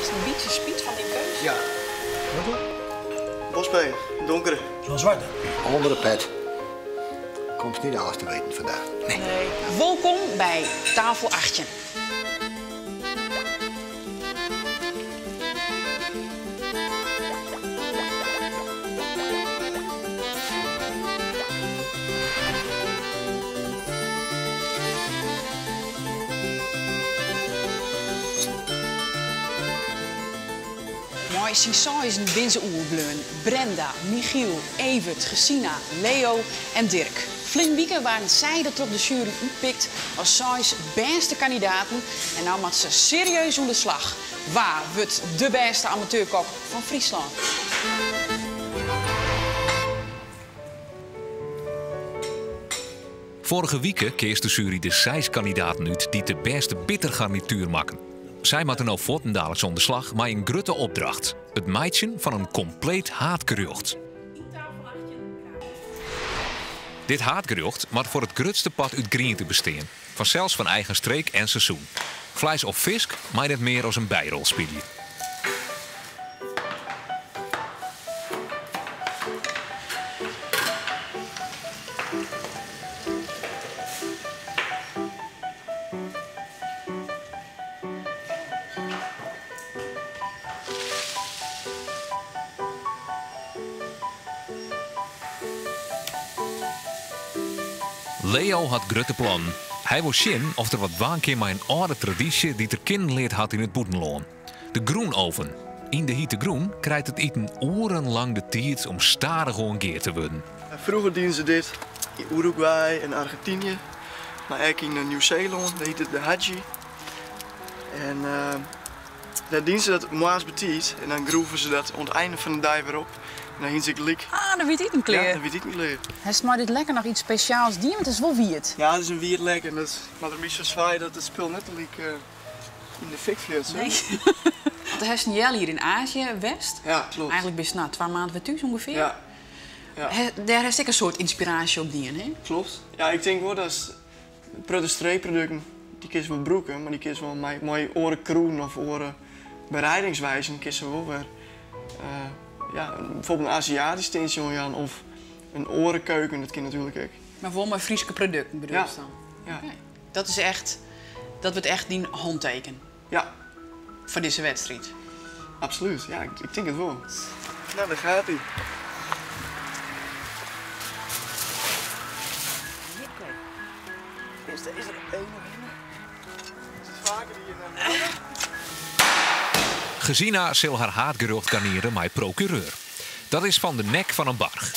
Is in bytsje spyt fan dyn keuze? Ja. Bospeen, donkere. Zo'n zwarte. Onder de pet. Komt niet alles te weten vandaag. Nee. Wolkom by Tafel 18. Mei syn seizen binne se oerbleaun, Brenda, Michiel, Evert, Gesina, Leo en Dirk. Ferline wike waarden sy der troch de sjuery útpikt as seis bêste kandidaten en no moatte se serieus oan de slach. Wa wurdt de bêste amateurkok fan Fryslân? Foarige wike keas de sjuery de seis kandidaten út dy't de bêste bittergarnituer makken. Sy moatte no fuortendaliks oan de slach mei in grutte opdracht, it meitsjen fan in kompleet haadgerjocht. Dit haadgerjocht moat foar it grutste part út griente bestean, fansels fan eigen streek en seizoen. Fleis of fisk mei net mear as in byrol spylje. Leo hat grutte plannen. Hy wol sjen oft er wat dwaan kin mei in âlde tradysje dy't er kinnen leard hat yn it bûtenlân. De grûnoven. Yn de hite grûn krijt it iten oerenlang de tiid om stadichoan gear te wurden. Froeger dienen se dit yn Uruguay en Argentinië, mar ek yn Nieuw-Seelân, dêr hiet it de haji. En dêr dienen se dat moarns betiid en dan groeven se dat oan it ein fan de dei wer op. En dan hienen se gelyk. Ah, dan wie it iten klear. Ja, dan wie it iten klear. Hast mei dit lekker noch yts spesjaals dien? Want it is wol wiet. Ja, it is in wiet lek en dat moat der in bytsje swaaie dat it spul net gelyk yn de fik fljocht. Nee. Want do hast in healjier yn Azië west. Ja, klopt. Eigenlik bist no twa maand wer thús ûngefear. Ja. Ja. Dêr hast ek in soad ynspiraasje op dien, hè? Klopt. Ja, ik tink wol dat protte streekprodukten, dy kinst wol brûke, mar dy kinst wol mei, mei oare krûden of oare bereidingswizen kinst se wol wer, ja, bijvoorbeeld in Aziatysk tintsje oanjaan of in oare keuken, dat kin natuerlik ek. Mar wol mei Fryske produkten bedoelst dan? Ja. Oké. Dat is echt, dat wurdt echt dyn hanteken? Ja. Foar dizze wedstriid? Absolút, ja, ik tink it wol. No, dêr gaat hy. Is der één noch hinne? Is it faker die in Gesina sil har haadgerjocht garneare mei prokureur. Dat is fan de nek fan in barch.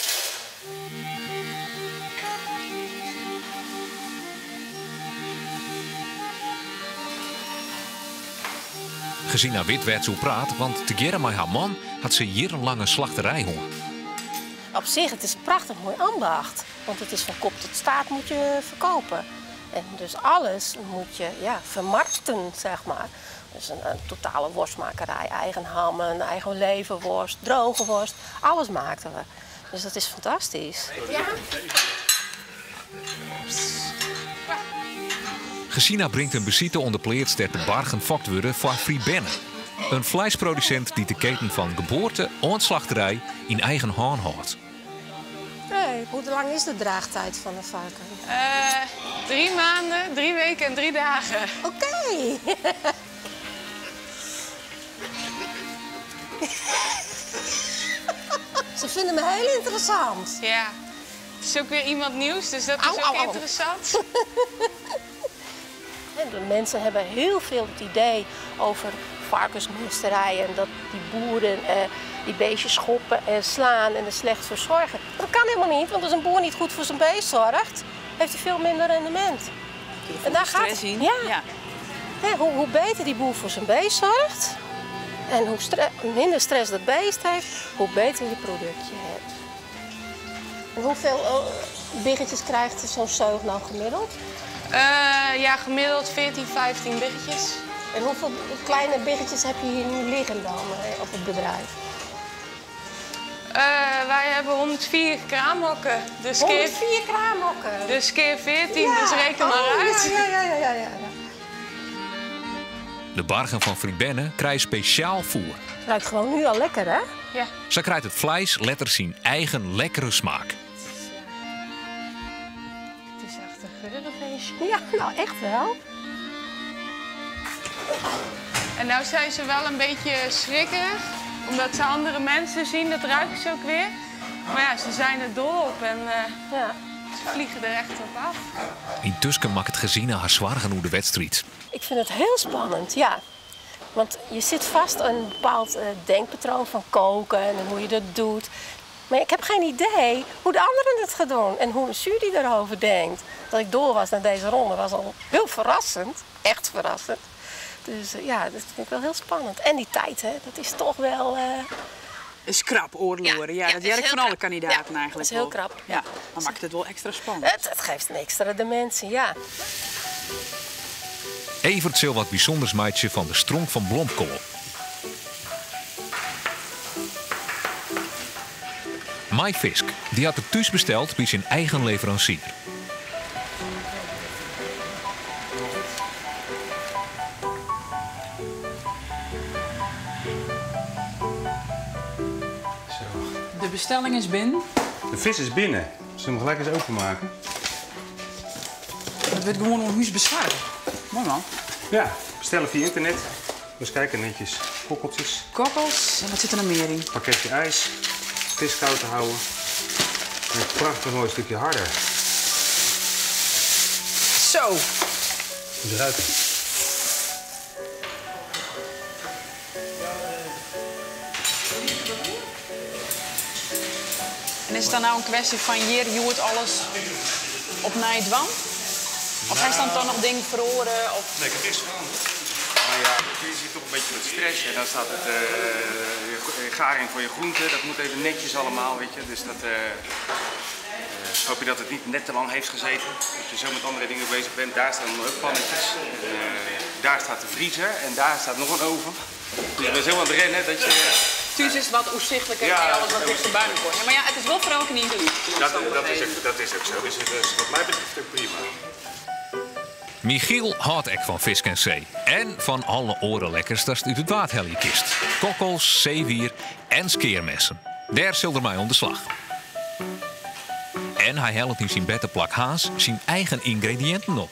Gesina wit wêr't se oer praat, want tegearre mei har man hat se jierrenlang in slachterij hân. Op sich, it is in prachtich moai ambacht, want it is fan kop tot staart moet je ferkopen. En dus alles moet je, ja, vermarkten, zeg maar. Dus in totale worstmakerij, eigen hammen, eigen leverworst, droge worst, alles maakten we. Dus dat is fantastysk. Gesina bringt in besite oan de pleats dêr't de bargen fokt wurde foar Fribenne. In fleisprodusint dy't de keten fan geboarte oant slachterij yn eigen hân hâldt. Hey, hoe lang is de draagtijd van een varken? Drie maanden, drie weken en drie dagen. Oké. Ze vinden me heel interessant. Ja, het is ook weer iemand nieuws, dus dat is Au, ook au, au. interessant. De mensen hebben heel veel het idee over varkensmesterij en dat die boeren die beestjes schoppen en slaan en er slecht voor zorgen. Dat kan helemaal niet, want als een boer niet goed voor zijn beest zorgt, heeft hij veel minder rendement. En daar gaat Stress in. Ja. Ja. Hè, hoe beter die boer voor zijn beest zorgt en hoe minder stress dat beest heeft, hoe beter je product je hebt. En hoeveel biggetjes krijgt zo'n zeug nou gemiddeld? Ja, gemiddeld 14, 15 biggetjes. En hoeveel kleine biggetjes heb je hier nu liggen dan op het bedrijf? Wij hebben 104 kraamhokken. Dus keer 104 kraamhokken? Dus keer 14, Ja. dus reken maar Oh, uit. ja, ja, ja, ja, ja, ja. De bargen fan Fribenne krije spesjaal foer. Ruikt gewoon nu al lekker, hè? Ja. Sa krijt it fleis letter syn eigen lekkere smaak. Het is echt een geurenfeestje. Ja, nou echt wel. En nou zijn ze wel een beetje schrikkerig, omdat ze andere mensen zien, dat ruiken ze ook weer. Maar ja, ze zijn er dol op en Ja. ze vliegen er echt op af. Yntusken makket Gesina har soargen oer de wedstriid. Ik vind het heel spannend, ja. Want je zit vast aan een bepaald denkpatroon van koken en hoe je dat doet. Maar ik heb geen idee hoe de anderen het gaan doen en hoe een jury daarover denkt. Dat ik door was naar deze ronde was al heel verrassend, echt verrassend. Dus ja, dat vind ik wel heel spannend. En die tijd, hè, dat is toch wel... Is krap, oorloren. Ja, Ja, dat is werkt heel van alle krap. kandidaten Ja, eigenlijk dat is heel wel. krap. Ja, dan maakt het wel extra spannend. Het geeft een extra dimensie, ja. Evert sil wat bysûnders meitsje fan de stronk fan blomkoal. Mei fisk, dy hat er thús besteld by syn eigen leveransier. Zo. De bestelling is binnen. De vis is binnen. Zullen we hem gelijk eens openmaken? Het wordt gewoon om huis bezwaard. Mooi man. Ja, bestellen via internet. Dus kijken netjes. Kokkeltjes. Kokkels. En wat zit er nog meer in? Pakketje ijs. Vis koud te houden. En een prachtig mooi stukje harder. Zo. Moet ruiken. En is het dan nou een kwestie van hier, je hoort alles op naar het dwang? Of hij dan toch nog dingen verloren? Of... Nee, het is veranderd. Maar ja, je zit toch een beetje met stress en dan staat het garing voor je groenten. Dat moet even netjes allemaal, weet je. Dus dat hoop je dat het niet net te lang heeft gezeten. Dat je zo met andere dingen bezig bent. Daar staan ook pannetjes. En daar staat de vriezer en daar staat nog een oven. Dus je bent zo aan het rennen dat je... Thuis is wat oerzichtelijker Ja, en alles wat dat is dichterbij komt. Ja, maar ja, het is wel voor elke niet lief. Dat is ook zo. Dus het is wat mij betreft ook prima. Michiel houdt ek van fisk en zee. En van alle orenlekkers dat uit het waterhelje kist. Kokkels, zeewier en skeermessen. Daar zult er mij om de slag. En hij helpt in zijn bettenplak Haas zijn eigen ingrediënten op.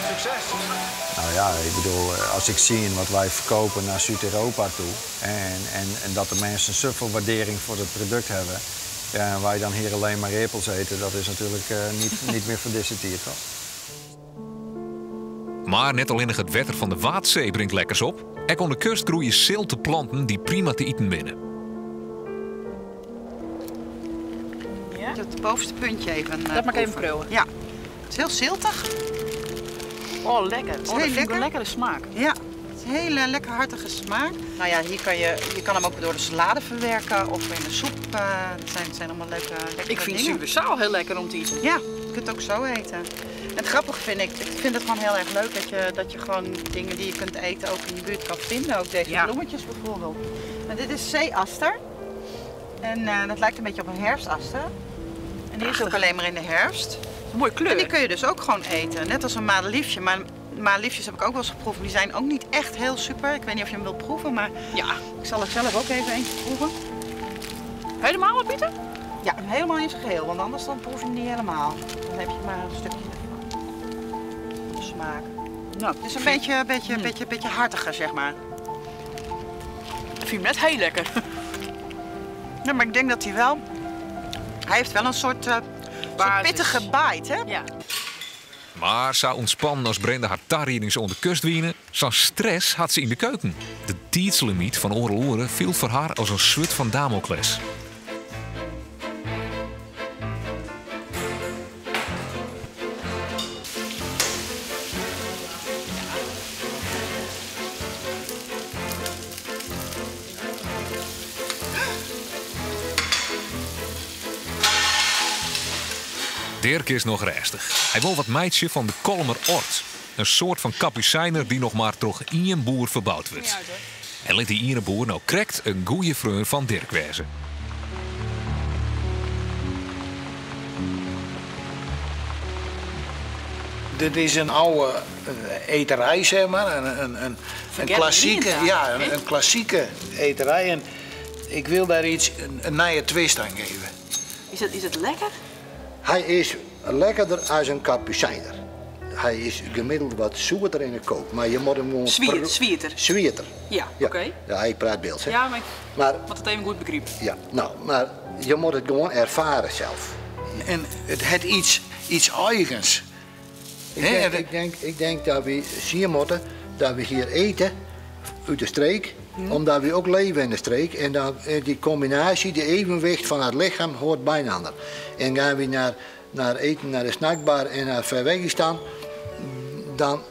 Succes! Als ik zie wat wij verkopen naar Zuid-Europa toe en dat de mensen zoveel waardering voor het product hebben, ja, en wij dan hier alleen maar repels eten, dat is natuurlijk niet meer voor deze tijd, toch? Maar net alleen het wetter van de Waadzee brengt lekkers op. Ek aan de kust groeien zilte planten die prima te eten binnen. Ja? Het bovenste puntje even Dat mag ik even proeven. proeven. Ja, het is heel ziltig. Oh, lekker. Het is Oh, dat heel vind ik lekker. een lekkere smaak. Ja, het is een hele lekker hartige smaak. Hier kan je kan hem ook door de salade verwerken of in de soep. Het zijn allemaal lekkere Ik vind dingen. zuurzaal heel lekker om te eten. Ja, je kunt het ook zo eten. En het grappige vind ik, ik vind het gewoon heel erg leuk dat je gewoon dingen die je kunt eten ook in je buurt kan vinden. Ook deze bloemetjes bijvoorbeeld. En dit is zeeaster. En dat lijkt een beetje op een herfstaster. En die is ook Prachtig. alleen maar in de herfst. Mooie kleur. En die kun je dus ook gewoon eten. Net als een madeliefje. Maar madeliefjes heb ik ook wel eens geproefd. Die zijn ook niet echt heel super. Ik weet niet of je hem wilt proeven, maar ja. ik zal er zelf ook even eentje proeven. Helemaal, Pieter? Ja, helemaal in zijn geheel. Want anders dan proef je hem niet helemaal. Dan heb je maar een stukje ervan. De smaak. Het is een beetje hartiger. Ik vind hem net heel lekker. Ja, maar ik denk dat hij wel... Hij heeft wel een soort Basis. pittige bite, hè? Ja. Maar zo ontspannen als Brenda haar tarriedings onder de kust wienen, zo'n stress had ze in de keuken. De tijdslimiet van Oreloren viel voor haar als een zwut van Damocles. Dirk is nog restig. Hij wil wat meidje van de Kolmer Ort. Een soort van kapucijner die nog maar door één boer verbouwd wordt. En lit dy iene boer no krekt in goeie freon fan Dirk wêze. Dit is in oude eterij, zeg maar. Een klassieke, ja, een klassieke eterij. En ik wil daar iets, een nieuwe twist aan geven. Is het lekker? Hij is lekkerder als een kapucijner. Hij is gemiddeld wat zoeter in de kook, maar je moet hem gewoon Zwieter. Zwieter. Ja, oké. Ja, ik praat beeld, hè? Ja, maar ik Maar moet het even goed begrijpen. Ja, nou, maar je moet het gewoon ervaren zelf. En het heeft iets eigens. Ik Hè, en denk dat we zien moeten dat we hier eten uit de streek, omdat we ook leven in de streek. En dan die combinatie, de evenwicht van het lichaam hoort bij een ander. En gaan we naar eten, naar de snackbar en naar Verwegistan, dan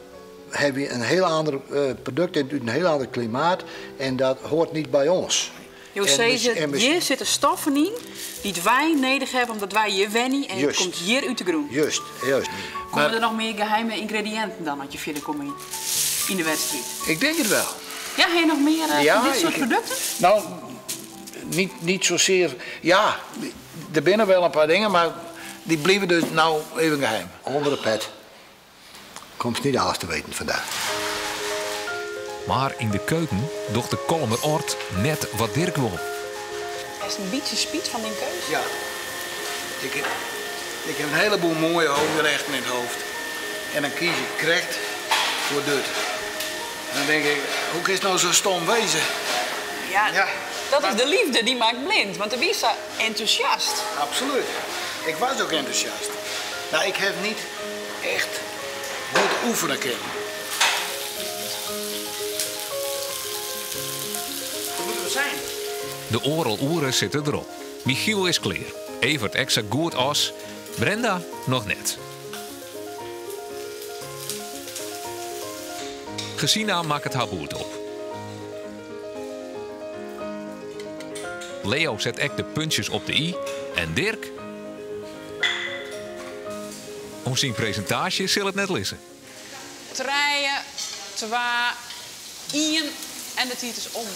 heb je een heel ander product en een heel ander klimaat en dat hoort niet bij ons. Jo, En zei ze, hier zitten stoffen in die wij nodig hebben omdat wij hier wennen en het komt hier uit de groen. Juist, juist. Komen er nog meer geheime ingrediënten dan als je verder komt in de wedstrijd? Ik denk het wel. Ja, heb je nog meer Ja, van dit soort ik producten? Nou, niet zozeer. Ja, er binnen wel een paar dingen, maar die blijven dus nou even geheim. Onder de pet komt niet alles te weten vandaag. Maar in de keuken docht de Kollumer Oord net wat Dirk wil. Is het een beetje spiet van die keuze? Ja. Ik heb een heleboel mooie hoofdgerechten in het hoofd. En dan kies ik correct voor dit. En dan denk ik, hoe kan het nou zo stom wezen? Ja, dat is de liefde die maakt blind, want de wie is zo enthousiast. Absoluut. Ik was ook enthousiast. Nou, ik heb niet echt goed oefenen kunnen. Waar moeten we zijn? De oorloguren zitten erop. Michiel is klaar. Evert exact goed als. Brenda nog net. Gesina maakt het haar boert op. Leo zet ek de puntjes op de i. En Dirk? Om zijn presentatie zal het net lezen. 3, 2, 1 en de tijd is om.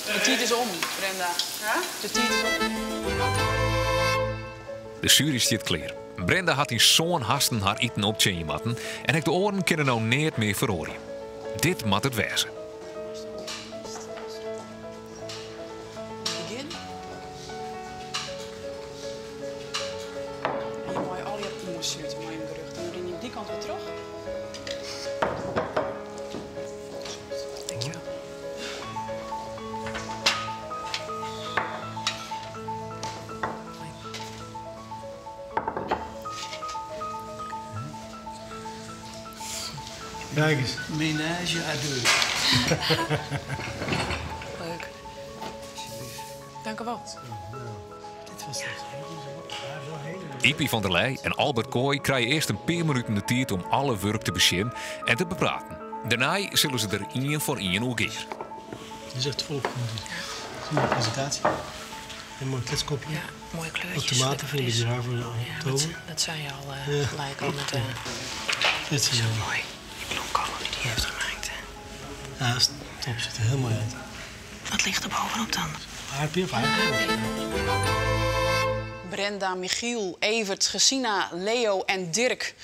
De tijd is om, Brenda. Ja? De tijd is om. De jury zit klaar. Brenda had in zo'n hasten haar eten op matten en ik de oren kunnen nou niet meer verhoren. Dit moet het wezen. Begin. En je mag al je oren met je gerucht. En dan ren je die kant weer terug. Dankjewel. Kijk eens. Ménage à deux. Leuk. Dank u wel. Dit was het. Iepie van der Leij en Albert Kooi krijgen eerst een paar minuten de tijd om alle werk te bezien en te bepraten. Daarna zullen ze er één voor één ook keer. Dit is echt volop groente. Het is een mooie presentatie. Een mooi kletskopje. Ja, mooie kleurtjes. Wat tomaten vind ik een beetje raar voor de Ja, oktober. dat zei je al Ja. gelijk al met Dit is zo zo mooi. Die bloemkool die die heeft gemaakt. Hè. Ja, dat is top. Ziet er heel mooi uit. Wat ligt er bovenop dan? Aardpeer of aardpeer? Brenda, Michiel, Evert, Gesina, Leo en Dirk.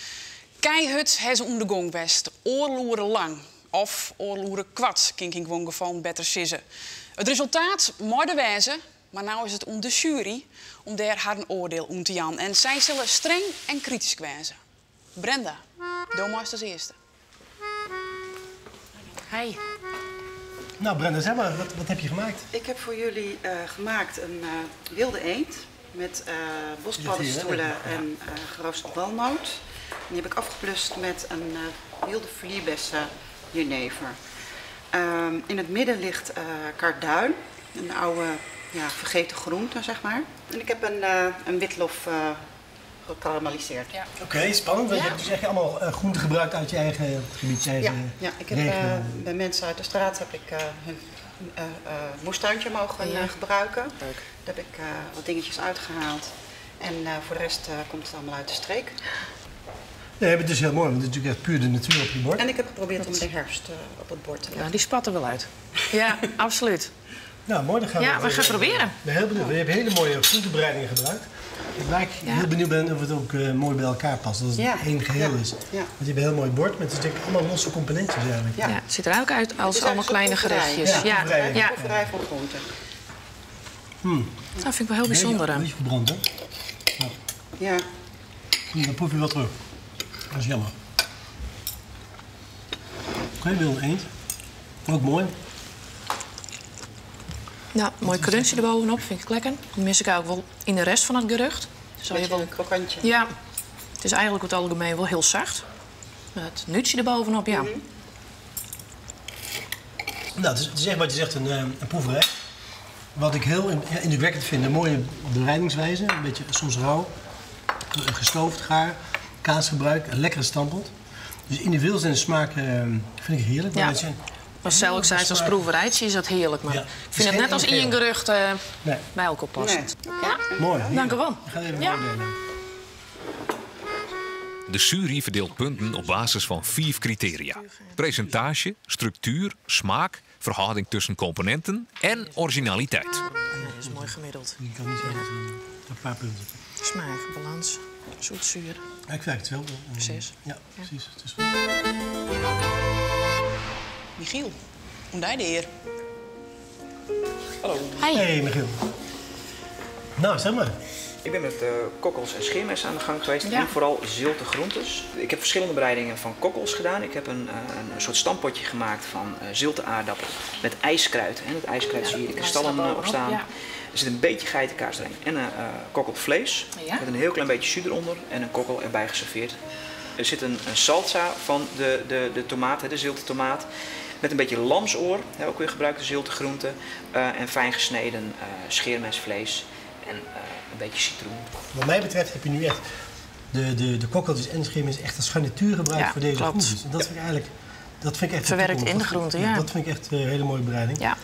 Keihut has om de gong west. Oorloeren lang. Of oorloeren kwart, kink in gewoon geval better sissen. Het resultaat, mooi de wijze, maar nou is het om de jury om daar haar een oordeel om te jan. En zij zullen streng en kritisch kwijzen. Brenda, doe maar eens als eerste. Hey. Nou Brenda, zeg maar, wat heb je gemaakt? Ik heb voor jullie gemaakt een wilde eend met bospaddenstoelen Ja, ja. en geroosterde walnoot. En die heb ik afgeplust met een wilde vlierbessen jenever. In het midden ligt karduin, een oude, ja, vergeten groente, zeg maar. En ik heb een witlof gekarameliseerd. Ja. Oké, spannend. Want je hebt dus echt allemaal groenten gebruikt uit je eigen gebied, je eigen Ja, ja, ik heb, regio. bij mensen uit de straat heb ik hun moestuintje mogen, gebruiken. Leuk. Daar heb ik wat dingetjes uitgehaald. En voor de rest komt het allemaal uit de streek. Nee, maar het is heel mooi, want het is natuurlijk echt puur de natuur op je bord. En ik heb geprobeerd om de herfst op het bord te leggen. Ja, die spat er wel uit. Ja, absoluut. Nou, mooi. Dan gaan Ja, we, we gaan proberen. Ik ben heel benieuwd. Je hebt hele mooie groentebereidingen gebruikt. Waar ik heel benieuwd ben of het ook mooi bij elkaar past. Dat het één geheel is. Ja. Want je hebt een heel mooi bord met natuurlijk allemaal losse componentjes eigenlijk. Ja. het ziet er ook uit Het als is allemaal eigenlijk kleine een proeverij. gerechtjes. Ja, proeverij. ja. Een proeverij van groenten. Dat vind ik wel heel bijzonder. Een beetje verbrand, hè? Ja. Dan proef je wel terug. Dat is jammer. Oké, wilde eend. Ook mooi. Nou, mooi crunchy erbovenop, vind ik lekker. Die mis ik eigenlijk wel in de rest van het gerecht. Zal je wel... een krokantje. Ja, het is eigenlijk over het algemeen wel heel zacht. Maar het nutje erbovenop, ja. Nou, het is echt wat je zegt, een proeverij. Wat ik heel indrukwekkend vind, een mooie bereidingswijze. Een beetje soms rauw, gestoofd, gaar, kaasgebruik, een lekkere stampot. Dus individueel zijn de smaak vind ik heerlijk. Maar Ja. het zijn Maar zelf zei het als proeverijtje is dat heerlijk. Maar Ja. ik vind het net als geen één gerecht Nee. bij elkaar past. Ja, Mooi. Dank u wel. Ik ga even Ja. beoordelen. De jury verdeelt punten op basis van 5 criteria: presentage, structuur, smaak, verhouding tussen componenten en originaliteit. Nee, dat is mooi gemiddeld. Ik kan niet zeggen dat een paar punten. Smaak, balans, zoet, zuur. Ja, ik vind het hetzelfde. 6. Ja, precies. Het is goed. Michiel, om daar de eer. Hallo. Hi. Hey Michiel. Nou, zeg maar. Ik ben met kokkels en scheermessen aan de gang geweest. Ja. En vooral zilte groentes. Ik heb verschillende bereidingen van kokkels gedaan. Ik heb een soort stampotje gemaakt van zilte aardappel met ijskruid. En het ijskruid zie je hier de kristallen staat op bovenop, staan. ja. Er zit een beetje geitenkaas erin en een kokkelvlees. Ja. Met een heel klein beetje jus eronder en een kokkel erbij geserveerd. Er zit een salsa van de tomaat, hè, de zilte tomaat. Met een beetje lamsoor, hè, ook weer gebruikte zilte groenten. En fijn gesneden scheermesvlees en een beetje citroen. Wat mij betreft heb je nu echt de kokkeltjes en de scheermes echt als garnituur gebruikt Ja, voor deze klopt. groentes. En dat vind ik eigenlijk, dat vind ik echt de Verwerkt toekomst. in de Dat groenten, ja. Dat vind ik echt een hele mooie bereiding. Ja.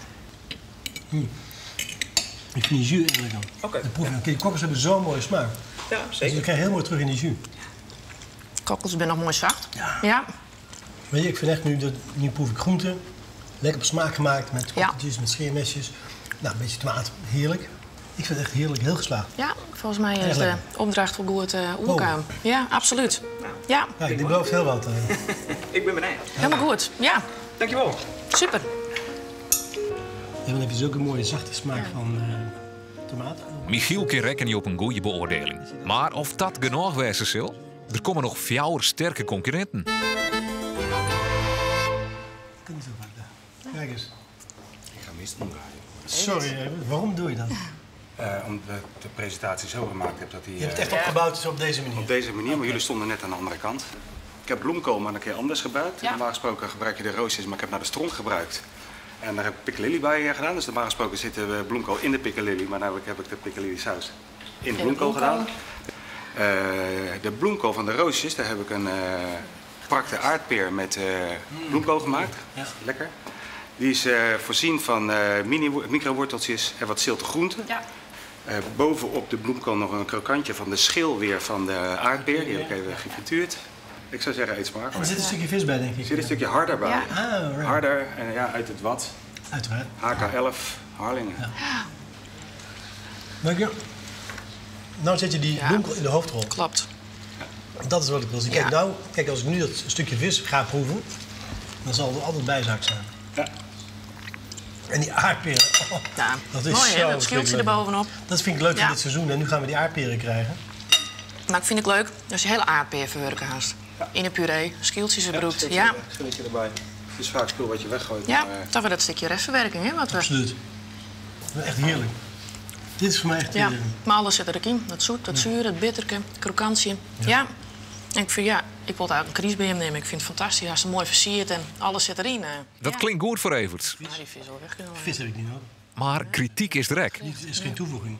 Ik vind die jus echt lekker. Oké. De proef je. Die kokkels hebben zo'n mooie smaak. Ja, Dus zeker. je krijgt heel mooi terug in die jus. Kokkels zijn nog mooi zacht. Ja. Weet je, ik vind echt nu, dat, nu proef ik groenten. Lekker op smaak gemaakt met kokkeltjes, met scheermesjes. Nou, een beetje tomaat, heerlijk. Ik vind het echt heerlijk, heel geslaagd. Ja, volgens mij Erg is de lekker. opdracht wel goed oerkaam. Ja, absoluut. Ja, Kijk, dit belooft heel wat. Ik ben benieuwd. helemaal goed. Ja. Dankjewel. Super. Ja, dan heb je zulke mooie zachte smaak van tomaat. Michiel kan rekenen op een goede beoordeling. Maar of dat genoeg wezen zal, er komen nog 4 sterke concurrenten. Kan niet zo vaak daar. Kijk eens. Ik ga hem eerst omdraaien. Sorry, even. Waarom doe je dat? Omdat ik de presentatie zo gemaakt heb dat hij... Je hebt het echt opgebouwd dus op deze manier? Op deze manier, maar jullie stonden net aan de andere kant. Ik heb bloemkool maar een keer anders gebruikt. Ja. Normaal gesproken gebruik je de roosjes, maar ik heb naar de stronk gebruikt. En daar heb ik piccalilli bij gedaan. Dus normaal gesproken zit de bloemkool in de piccalilli, maar nu heb ik de piccalilli saus in de de bloemkool bloemkool. gedaan. De bloemkool van de roosjes, daar heb ik een geprakte aardpeer met bloemkool gemaakt. Ja. Lekker. Die is voorzien van microworteltjes en wat zilte groenten. Ja. Bovenop de bloemkool nog een krokantje van de schil weer van de aardpeer. Die heb ik even gefrituurd. Ik zou zeggen, eet smakelijk. En er zit een stukje vis bij, denk ik. Er zit een stukje harder bij. Ja. Ah, right. Harder en ja, uit het wat. Uiteraard. HK11, Harlingen. Dank je. Nou zet je die bloemkool in de hoofdrol. Klopt. Dat is wat ik wil zien. Kijk, nou, kijk, als ik nu dat stukje vis ga proeven, dan zal het altijd bijzaak zijn. Ja. En die aardperen. Oh, Ja. dat is Mooi, hè? zo Dat schildje leuk. erbovenop. Dat vind ik leuk Ja. van dit seizoen. En nu gaan we die aardperen krijgen. Maar ik vind het leuk als je hele aardpeer verwerken haast. In een puree, schildjes erbroekt. Ja. Schilletje erbij. Het is vaak spul wat je weggooit. Ja, maar, toch weer dat stukje restverwerking, hè? Wat we... Absoluut. Echt heerlijk. Dit is voor mij echt... Ja, maar alles zit er ook in. Dat zoet, dat zuur, het bitterke, het krokantje. Ja. En ik vind, ja, ik wil eigenlijk een kriesbeem nemen. Ik vind het fantastisch. Hij is mooi versierd en alles zit erin. Dat klinkt goed voor Evert. Maar die vis al weg. Vis heb ik niet nodig. Maar kritiek is rek. Dit is geen toevoeging.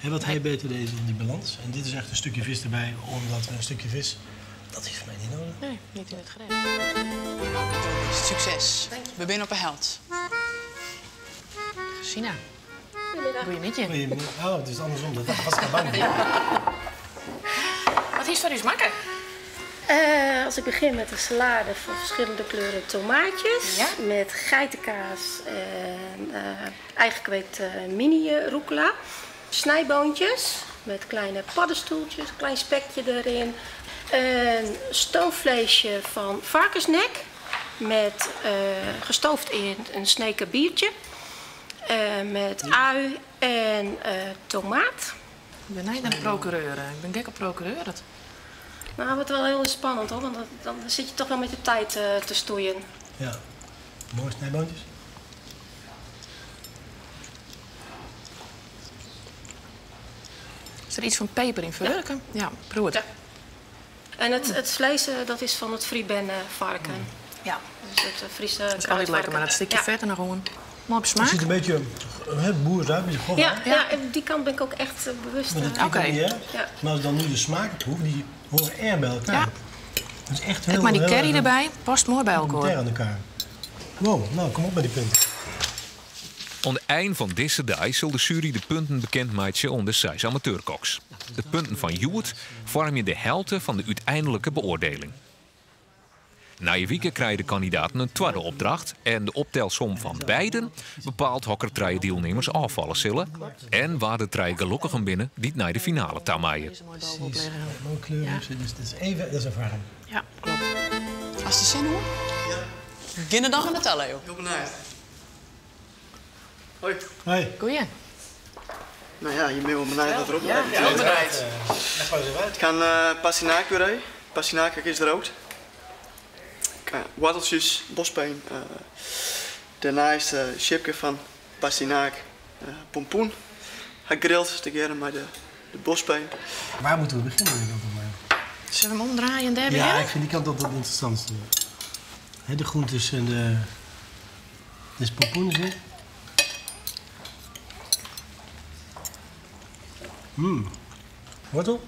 En wat hij beter deed is die balans. En dit is echt een stukje vis erbij, omdat we een stukje vis... Dat is voor mij niet nodig. Nee, niet in het gerecht. Succes. We zijn op een held. Gesina. Goedemiddag. Goedemiddag. Oh, het is andersom. Dat was ik al bang. Wat is voor u smakken? Eh, als ik begin met een salade van verschillende kleuren tomaatjes. Met geitenkaas en uh, eigen gekweekte mini rucola. Snijboontjes met kleine paddenstoeltjes, een klein spekje erin. Een stoofvleesje van varkensnek met uh, gestoofd in een sneke biertje. Uh, met ui en uh, tomaat. Ik ben niet aan de procureur. Ik ben gek op procureur. Nou, het wordt wel heel spannend hoor, want dan zit je toch wel met de tijd te stoeien. Ja, mooie snijboontjes. Is er iets van peper in verwerken? Ja, ja proef het. Ja. En het vlees dat is van het Friben varken. Ja. Dus het Friese Dat is altijd lekker, maar dat stukje vet en nog gewoon. Mooi op smaak. Het ziet een beetje boers uit, een beetje grof ja, ja, die kant ben ik ook echt bewust. Oké. Okay. Ja. Maar als ik dan nu de smaken proef, die horen erg bij elkaar. Ja. Dat is echt heel, maar die heel curry erg erbij past mooi bij elkaar. aan elkaar. Wow, nou kom op met die punten. Aan het eind van deze dag zal de jury de punten bekendmaken onder zes amateurkoks. De punten van Joert vormen de helte van de uiteindelijke beoordeling. Na je week krijgen de kandidaten een tweede opdracht en de optelsom van beiden bepaalt hokker drie deelnemers afvallen zullen en waar de drie gelukkigen binnen die naar de finale tamaaien. Precies, mooie kleur, ja. Dus het is even, dat is ervaring. Ja, klopt. Als de zin hoor? Ja. Begin dan aan het tellen, joh. Heel benieuwd. Hoi. Hoi. Goeie. Nou ja, je bent wel benieuwd wat erop Ja, heel benieuwd. Het kan pastinaakpuree. Pastinaak is er ook. Worteltjes, bospeen. Daarna is de chipje van pastinaak, pompoen. Hij grilt te keren met de bospeen. Waar moeten we beginnen? Zullen we hem omdraaien en daar Ja, ik vind die kant altijd het interessantste. De groentes en de... Dit is pompoen zit. Mm. Wortel?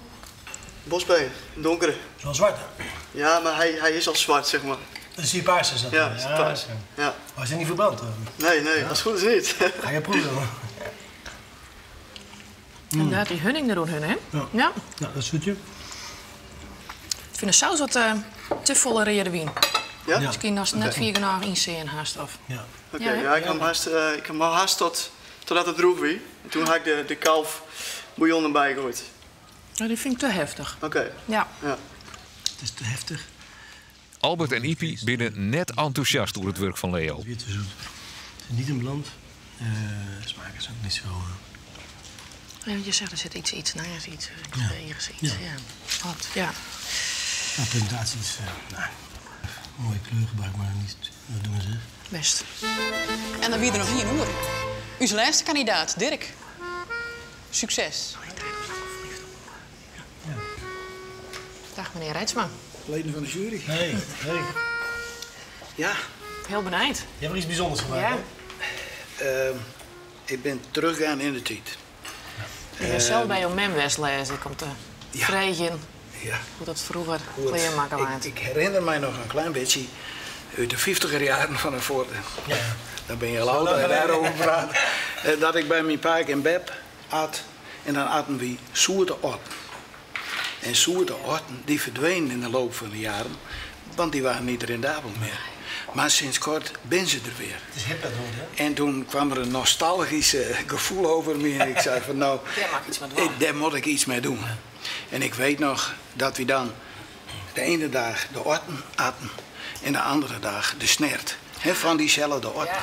Bospeen, donkere. Is wel zwart, hè? Ja, maar hij is al zwart, zeg maar. Dat is die paars, is dat? Ja, is paars. Ja. Maar is hij niet verbrand? Hoor? Nee, nee, als het goed is niet. Ga je proeven, hoor. En daar had die hunning erdoor, hè? Ja. Ja. Ja, dat zoetje. Ik vind de saus wat te volle rode wijn. Ja? Misschien als het net vier genoeg inzien haast of. Ja. Oké, okay, ja, ik had hem haast totdat het droeg wie. En toen had ik de kalf bouillon erbij gegooid. Nou, die vind ik te heftig. Oké. Okay. Ja. Ja. Het is te heftig. Albert en Ipi binnen net enthousiast door het werk van Leo. Het is weer te zoet. Het is niet een blond. Smaak is ook niet zo. Nee, want je zegt er zit iets naar, iets, ja. Ergens iets. Ja. Ja. Wat, ja. Nou, presentatie is nou, mooie kleurgebruik, maar niet. Dat doen we ze. Best. En dan wie er nog hier hoor. Uw laatste kandidaat, Dirk. Succes. Ja. Dag meneer Reitsma. Leden van de jury. Hey, hey. Ja. Heel benijd. Je hebt er iets bijzonders gemaakt, ja. Ik ben teruggegaan in de tijd. Ja. Je zelf bij jouw memwest lezen. Ik kom te vregen. Ja. Hoe dat vroeger kleren maken waard. Ik herinner mij nog een klein beetje uit de 50er jaren van de voorde. Ja. Dan ben je al oud en daarover praat. Dat ik bij mijn paak in Beb at. En dan aten we zoete orten. En zoete orten die verdwenen in de loop van de jaren. Want die waren niet rendabel meer. Maar sinds kort ben ze er weer. Het is hip dat woord, hè? En toen kwam er een nostalgisch gevoel over me. En ik zei van nou, daar, daar moet ik iets mee doen. En ik weet nog dat we dan de ene dag de orten aten en de andere dag de snert. He, van diezelfde orten.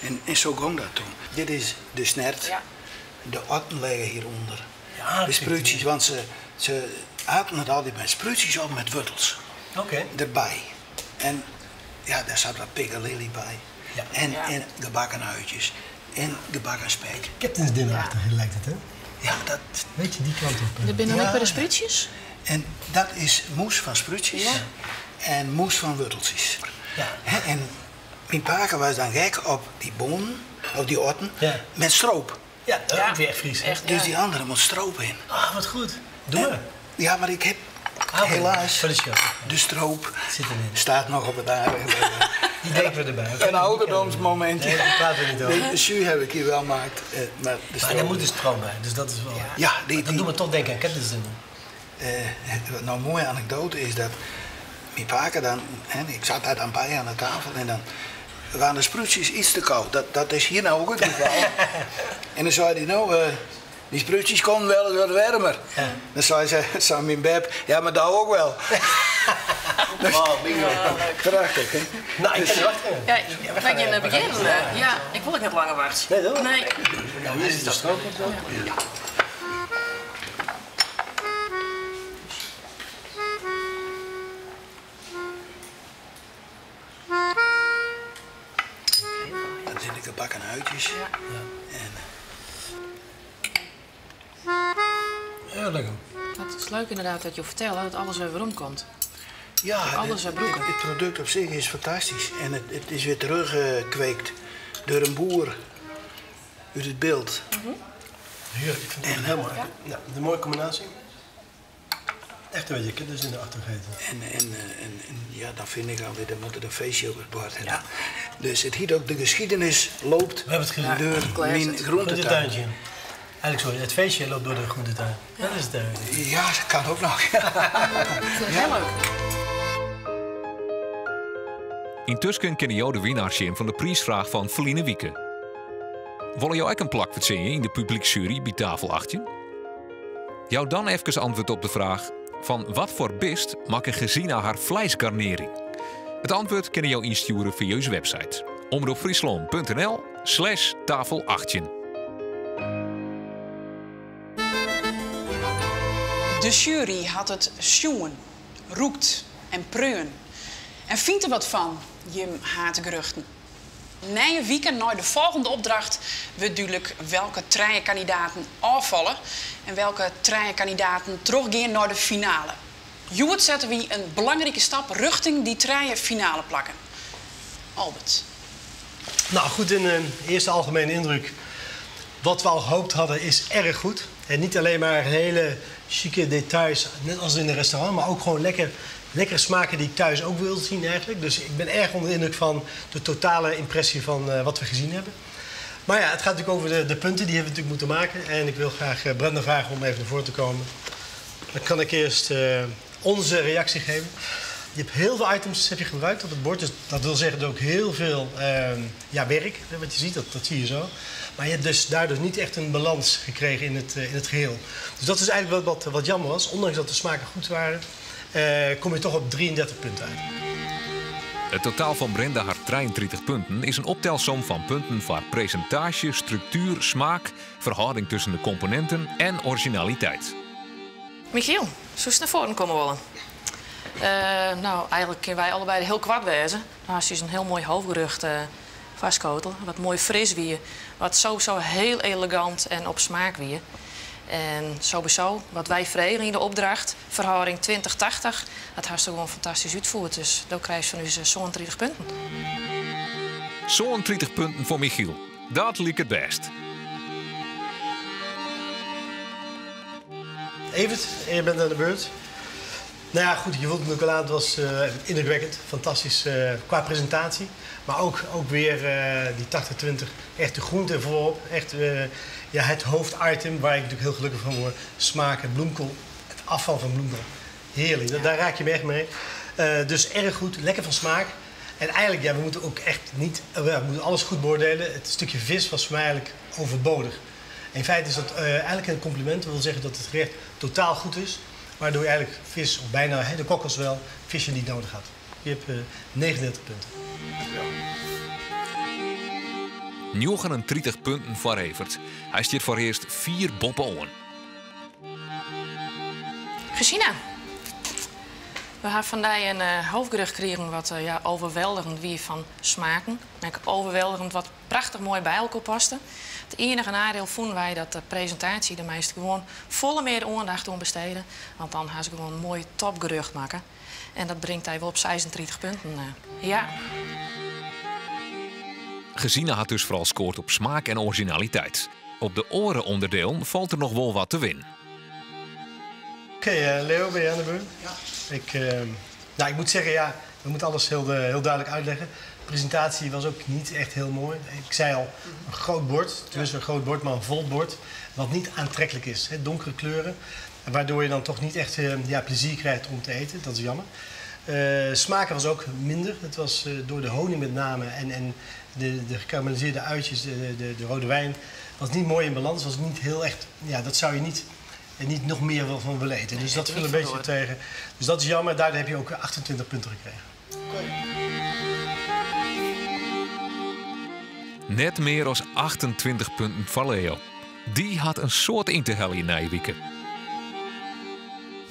Ja. En zo ging dat toen. Dit is de snert. Ja. De orten liggen hieronder. Ja, de spruutjes, want ze aten het altijd met spruutjes of met wortels. Oké. Erbij. En ja, daar zat wat piccalilli bij. Ja. En gebakken uitjes. En gebakken spek. Captain's Dinner-achtig lijkt het, hè? Ja, dat... Weet je, die kant op. Er binnen ook bij de spruutjes? En dat is moes van spruutjes en moes van worteltjes. Ja. En mijn paken was dan gek op die bonen, op die orten, met stroop. Ja, dat is ook weer echt Fries. Echt, dus die andere moet stroop in. Ah, wat goed. Doe maar. Ja, maar ik heb helaas de stroop Zit erin. staat nog op het aarde. Die denken we erbij. Een ouderdomsmomentje. Nee, daar praten we niet over. De jus heb ik hier wel gemaakt. Maar, de maar daar moet de stroop bij, dus dat is wel... Ja, dat doet me toch denken aan Captain's Dinner. Wat nou een mooie anekdote is dat Myn pake dan, hè, ik zat daar dan by aan de tafel en dan waren de sprútsjes iets te koud. Dat, dat is hier nou ook het geval. en dan sei hy, nou, uh, die sprútsjes konden wel eens wat warmer. Ja. Dan sei, ze, sei myn beb, ja, mar do ook wel. dus, oh, bingo. Prachtich, hè? Nou, ik kan wachten. Ja, we gaan beginnen. Ja, ik wil ook net langer wachten. Nee, toch? Nee. Nou, hier is de stroopwafel. Ja. Dat zijn de gebakken uitjes. Ja. En... Ja, lekker. Het is leuk inderdaad dat je vertelt dat alles weer werom komt. Ja, alles het, weer broeken. het product op zich is fantastisch. En het, het is weer teruggekweekt door een boer uit het beeld. Mm -hmm. Heerlijk, ik vind het heel mooi. Ja. een mooie combinatie. Echt een beetje kinders in de achtergeten. En, en, en, en, ja, dan vind ik alweer, dan moet er een feestje op het bord. Ja. Dus het hiet ook de geschiedenis loopt We hebben het gezien. door mijn groentetuin. Eigenlijk sorry, het feestje loopt door de groentetuin. Dat is het eigenlijk. Ja, dat kan ook nog. Ja. Dat is heel leuk. Yntusken kinne jo de winner sjen fan de priisfraach fan ferline wike. Wolle jo ek in plak fertsjinje yn de publyksjuery by tafel 18? Jou dan efkes antwurd op de fraach: fan watfoar bist makke Gesina har fleisgarnearring? It antwurd kinne jo ynstjoere fia ús website omropfryslân.nl slash tafel 18. De jury hat it sjoen, rûkt en preaun. En fynt der wat fan, jim haadgerjochten. Nije wike nei de folgjende opdracht wurdt dúdlik welke trije kandidaten ôffalle en welke trije kandidaten trochgean nei de finale. Hjoed sette wy in belangrike stap rjochting dy trije finaleplakken. Albert. Nou goed, een eh, eerste algemene indruk. Wat we al gehoopt hadden is erg goed. En niet alleen maar hele chique details, net als in een restaurant, maar ook gewoon lekker, lekkere smaken die ik thuis ook wil zien eigenlijk. Dus ik ben erg onder de indruk van de totale impressie van uh, wat we gezien hebben. Maar ja, het gaat natuurlijk over de, de punten, die hebben we natuurlijk moeten maken. En ik wil graag eh, Brenda vragen om even naar voren te komen. Dan kan ik eerst uh, onze reactie geven. Je hebt heel veel items heb je gebruikt op het bord. Dus dat wil zeggen dat ook heel veel uh, ja, werk. Wat je ziet, dat, dat zie je zo. Maar je hebt dus daardoor niet echt een balans gekregen in het, in het geheel. Dus dat is eigenlijk wat, wat, wat jammer was. Ondanks dat de smaken goed waren, uh, kom je toch op 33 punten uit. It totaal fan Brenda har 33 punten is in optelsom fan punten foar presintaasje, struktuer, smaak, ferhâlding tusken de komponinten en orizjinaliteit. Michiel, soest nei foaren komme wolle? Uh, nou, eigenlijk kinne wy allebeide hiel koart wêze. No hast ús in hiel moai hoofdgerjocht uh, foarskotele. Wat moai fris wie. Wat sowieso hiel elegant en op smaak wie. En sowieso, wat wy fregen yn de opdracht, ferhâlding 20-80, dat hast gewoan fantastysk útfierd. Dus dan krijst fan ús 37 punten. 37 punten foar Michiel. Dat liket bêst. Evert, je bent aan de beurt. Nou ja, goed, je voelt het ook al aan. Het was uh, indrukwekkend. Fantastisch uh, qua presentatie. Maar ook, ook weer uh, die 80-20. Echt de groente voorop. Echt ja, het hoofditem waar ik natuurlijk heel gelukkig van word. Smaken, bloemkool. Het afval van bloemkool. Heerlijk, ja. Daar raak je me echt mee. Dus erg goed, lekker van smaak. En eigenlijk, ja, we moeten ook echt niet... We moeten alles goed beoordelen. Het stukje vis was voor mij eigenlijk overbodig. In feite is dat eigenlijk een compliment. Dat wil zeggen dat het gerecht totaal goed is. Waardoor je eigenlijk vis, of bijna de kokkels wel, visje niet nodig had. Je hebt 39 punten. 39 punten foar Evert. Hy stiet foarearst 4 boppe-oan. Gesina. We hawwe fan dy in uh, hoofdgerjocht krigen wat uh, ja, overweldigend wie fan smaken. Ek overweldigend wat prachtich moai by elkoar paste. It iennige neidiel fûnen wy dat de presintaasje dêr meist gewoan folle mear oandacht oan bestede. Want dan ha se gewoan in moai topgerjocht makke. En dat bringt dy wol op 36 punten. Uh, ja. Gesina hat dus foaral skoard op smaak en orizjinaliteit. Op de oare ûnderdielen falt der noch wol wat te winnen. Oké, okay, uh, Leo, ben je aan de beurt? Ja. Ik, uh, nou, ik moet zeggen, ja, we moeten alles heel, heel duidelijk uitleggen. De presentatie was ook niet echt heel mooi. Ik zei al, een groot bord, tenminste een groot bord, maar een vol bord. Wat niet aantrekkelijk is. Hè, donkere kleuren, waardoor je dan toch niet echt ja, plezier krijgt om te eten. Dat is jammer. Smaken was ook minder. Het was door de honing met name en, en de, de gekarameliseerde uitjes, de, de, de rode wijn, was niet mooi in balans. Was niet heel echt, ja, dat zou je niet, niet nog meer wel van willen eten. Dus dat viel een beetje tegen. Dus dat is jammer. Daardoor heb je ook 28 punten gekregen. Net mear as 28 punten foar Leo. Dy hat in soad yn te heljen nije wike.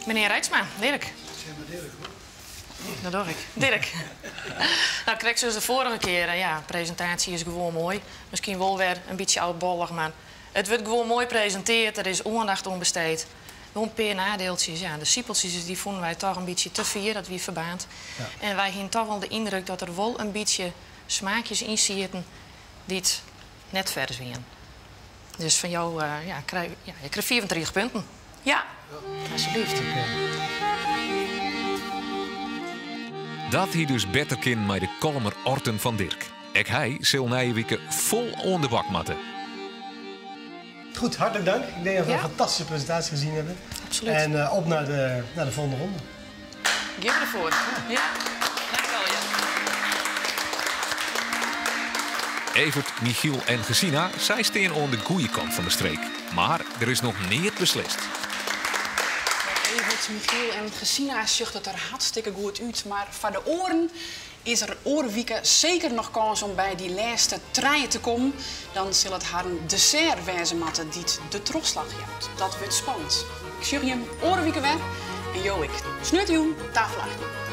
Menear Reitsma, Dirk. Zeg maar Dirk hoor. Dat doch ik. Dirk. Nou, krekt sa as de foarige kear, ja, presintaasje is gewoan moai. Miskien wol wer in bytsje âldbollich, mar it wurdt gewoan moai presintearre. Der is oandacht oan besteed. Wol in pear nadieltsjes. Ja, de sipeltsjes dy fûnen wy toch in bytsje te fier, dat wie ferbaarnd. En wy hiene toch wol de yndruk dat der wol in bytsje smaakjes yn sieten dy't net fers wiene. Dus fan jo, ja, krij, ja, je krijgt 35 punten. Ja, alsjeblieft. Dat hie dus better kinnen mei de Kollumer Orten fan Dirk. Ek hy sil nije wike fol oan de bak moatte. Goed, hartelijk dank. Ik denk dat we een fantastische presentatie gezien hebben. Absoluut. En op naar de volgende ronde. Gean we derfoar. Ja. Dankjewel, ja. Evert, Michiel en Gesina, sy stean oan de goede kant fan de streek. Mar der is noch neat beslist. Evert, Michiel en Gesina sjocht it der hartstikke goed út, mar foar de oaren is der oare wike seker noch kâns om by dy lêste trije te kommen. Dan sil it harren dessert wêze moatte dy't de trochslach jout. Dat wurdt spannend. Ik sjoch jim oare wike wer en jo ek. Sneontejûn, tafel 18.